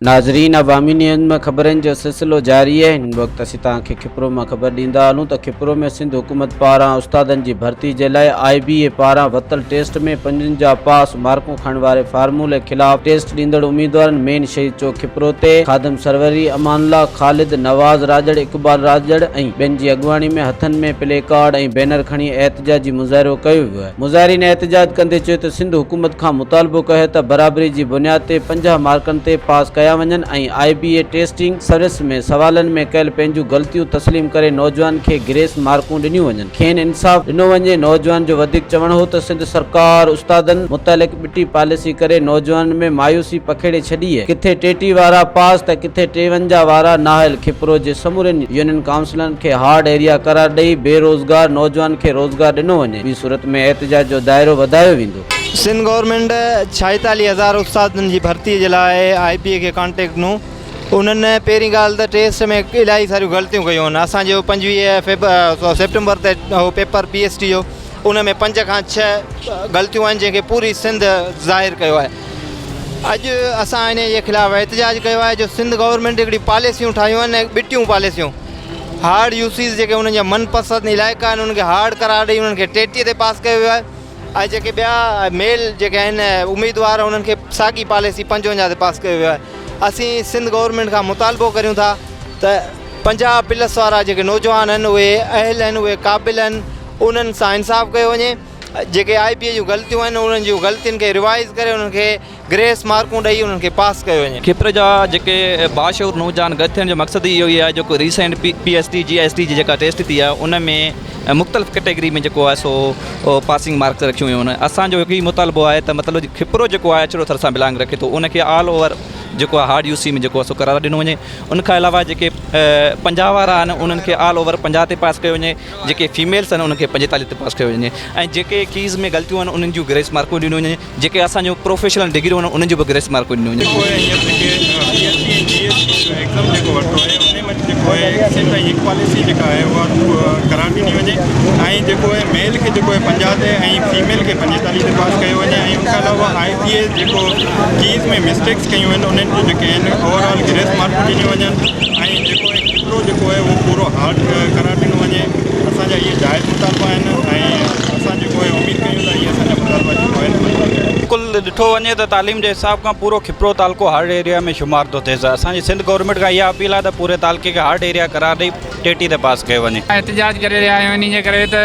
ناظرين عوامي نيوز ۾ خبرن جو سلسلو جاري آهي هن وقت اسين توهان کي کپرو مان خبر ڏيندا هلون ته کپرو ۾ سنڌ حڪومت پاران استادن جي ڀرتي جي لاء آء بي اي پاران ورتل ٽيسٽ ۾ 55 پاس مارڪون کڻڻ واري فارمولي خلاف ٽيسٽ ڏيندڙ اميدوارن مين شهيد چوڪ کپرو تي خادم سروري، امان الله، خالد نواز راڄڙ، اقبال راڄڙ ۽ ٻين جي اڳواڻي ۾ هٿن ۾ پلي ڪارڊ ۽ بينر کڻي احتجاجي مظاهرو ڪيو ويو آهي. مظاهرين احتجاج ڪندي چيو ته سنڌ حڪومت کان مطالبو ڪيو ته برابري جي بنياد تي 50 مارڪن تي پاس ڪيا وڃن ۽ آء بي اي ٽيسٽنگ سروس ۾ سوالن ۾ ڪيل پنهنجون غلطيون تسليم ڪري نوجوان کي گريس مارڪون ڏنيون وڃن کين انصاف ڏنو وڃي نوجوان جو وڌيڪ چوڻ هو ته سنڌ سرڪار استادن متعلق ٻٽي پاليسي ڪري نوجوانن ۾ مايوسي پکيڙي ڇڏي اهي ڪٿي ٽيٽي وارا پاس ته ڪٿي 53 وارا نااهل کپرو جي سمورين يونين ڪائونسلن کي هارڊ ايريا قرار ڏئي بي روزگار نوجوان کي روزگار ڏنو وڃي. ٻي صورت ۾ احتجاج جو دائرو وڌايو ويندو. سنڌ گورنمينٽ 46 هزار استادن جي ڀرتي جي لاء آء بي اي کي ڪانٽريڪٽ ڏنو انهن پهرين ڳالهه ته ٽيسٽ ۾ الاهي ساريون غلطيون ڪيون آهن اسان جو 25 فيب سيپٽمبر تي هو پيپر پي ايس ٽي جو ان ۾ پنج کان ڇهه غلطيون آهن جنهن کي پوري سنڌ ظاهر ڪيو آهي اڄ اسان ان جي خلاف احتجاج ڪيو آهي جو سنڌ گورنمينٽ هڪڙي پاليسيون ٺاهيون آهن ٻٽيون پاليسيون هارڊ يو سيز جيڪي انهن جا من پسند علائقا آهن انهن کي هارڊ قرار ڏئي انهن کي 33 تي پاس ڪيو ويو آهي ۽ جيڪي ٻيا ميل جيڪي آهن اميدوار انهن کي ساڳي پاليسي 55 تي پاس ڪيو ويو آهي اسين سنڌ گورنمينٽ کان مطالبو ڪريون ٿا ته 50 پلس وارا جيڪي نوجوان آهن اهي اهل آهن اهي قابل آهن انهن سان انصاف ڪيو وڃي جيڪي آء بي اي جون غلطيون آهن انهن جون غلطين کي ريوائز ڪري انهن کي گريس مارڪون ڏئي انهن کي پاس ڪيو وڃي. کپر جا جيڪي باشعور نوجوان گڏ ٿيڻ جو مقصد ئي اهو ئي آهي جيڪو ريسينٽ پي ايس ٽي جي ايس ٽي جي جيڪا ٽيسٽ ٿي آهي ان ۾ مختلف ڪيٽيگري ۾ جيڪو آهي سو پاسنگ مارڪس رکيون ويون آهن اسان جو هڪ ئي مطالبو آهي ته مطلب کپرو جيڪو آهي اڇڙو ٿر سان بلانگ رکي ٿو ان کي آل اوور جيڪو آهي هارڊ يو سي ۾ جيڪو آهي سو قرار ڏنو وڃي ان کان علاوه جيڪي 50 وارا آهن انهن کي آل اوور 50 تي پاس ڪيو وڃي جيڪي فيميلس آهن انهن کي 45 تي پاس ڪيو وڃي ۽ جيڪي ڪيز ۾ غلطيون آهن انهن جون گريس مارڪون ڏنيون وڃن جيڪي اسان جون پروفيشنل ڊگريون آهن انهن جون به گريس مارڪون ڏنيون وڃن. جيڪو آهي هينئر جيڪي پي ايس سي ۽ جي ايس سي جو ايگزام جيڪو ورتو آهي انهي ۾ جيڪو آهي سنڌ ۽ هڪ پاليسي جيڪا آهي اها قرار ڏني وڃي ۽ جيڪو آهي ميل کي جيڪو آهي 50 تي ۽ فيميل کي 45 تي پاس ڪيو وڃي ۽ ان کان علاوه آء بي اي جيڪو ڪيز ۾ مسٽيڪس ڪيون آهن انهن جون جيڪي آهن اوور آل گريس مارڪون ڏنيون وڃن ۽ جيڪو آهي ڪپڙو جيڪو آهي اهو پورو هارڊ قرار ڏنو وڃي اسان جا اهي جائز مطالبا آهن ۽ اسان جيڪو آهي اميد ڪيون ٿا اهي اسان جا مطالبا جيڪو آهن منظور ڪيا ويندا. بلڪل ڏٺو وڃي ته تعليم جي حساب کان پورو کپرو تعلقو هارڊ ايريا ۾ شمار ٿو ٿئي اسان جي سنڌ گورنمينٽ کان اها اپيل آهي ته پوري تعلقي کي هارڊ ايريا قرار ڏئي ٽي تي پاس ڪيو وڃي. احتجاج ڪري رهيا آهيون انهي جي ڪري ته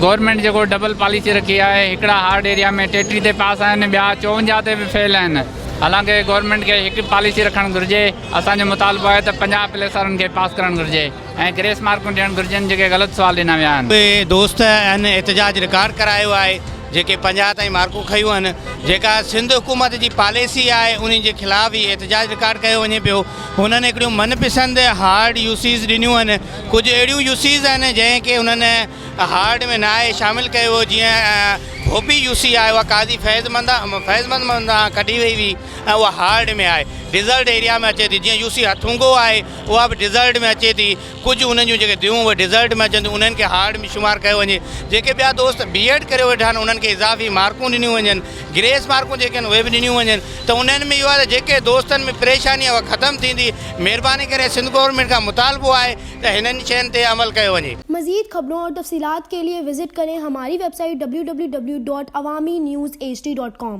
گورنمينٽ جيڪو ڊبل پاليسي رکي آهي هڪڙا هارڊ ايريا ۾ 33 تي پاس آهن ٻيا 54 تي به فيل آهن حالانڪه گورنمينٽ کي هڪ پاليسي رکڻ گهرجي اسان جو مطالبو آهي ته 50 پلس وارن کي پاس ڪرڻ گهرجي ۽ گريس مارڪون ڏيڻ گهرجن جيڪي غلط سوال ڏنا ويا آهن. اهي دوست ان احتجاج رڪارڊ ڪرايو آهي جيڪي 50 تائين مارڪون کنيون آهن جيڪا سنڌ حڪومت جي پاليسي آهي انهي جي خلاف هي احتجاج رڪارڊ ڪيو وڃي پيو هنن هڪڙيون من پسند هارڊ يو سيز ڏنيون آهن ڪجهه اهڙيون يو سيز آهن جنهن کي هنن هارڊ ۾ ناهي شامل ڪيو ويو جيئن ڀوپي يو سي آهي اها قاضي فيض مند فيض مند مندان ڪڍي وئي هئي ۽ اها هارڊ ۾ آهي ڊيزرٽ ايريا ۾ اچي ٿي جيئن يو سي هٿونگو آهي اها به ڊيزرٽ ۾ اچي ٿي ڪجهه انهن جون جيڪي ديون اهي ڊيزرٽ ۾ اچن ٿيون انهن کي هارڊ ۾ شمار ڪيو وڃي جيڪي ٻيا دوست بي ايڊ ڪريو ويٺا آهن انهن کي اضافي مارڪون ڏنيون وڃن گريس مارڪون جيڪي آهن اهي به ڏنيون وڃن ته انهن ۾ اهو آهي ته جيڪي دوستن ۾ پريشاني آهي اها ختم ٿيندي مهرباني ڪري سنڌ گورنمينٽ کان مطالبو آهي ته هنن شين تي عمل ڪيو وڃي. مزيد خبرون اور تفصيلات کے لئے وزٽ ڪرين ھماري ويب سائيٽ www.awamiNewsHD.com.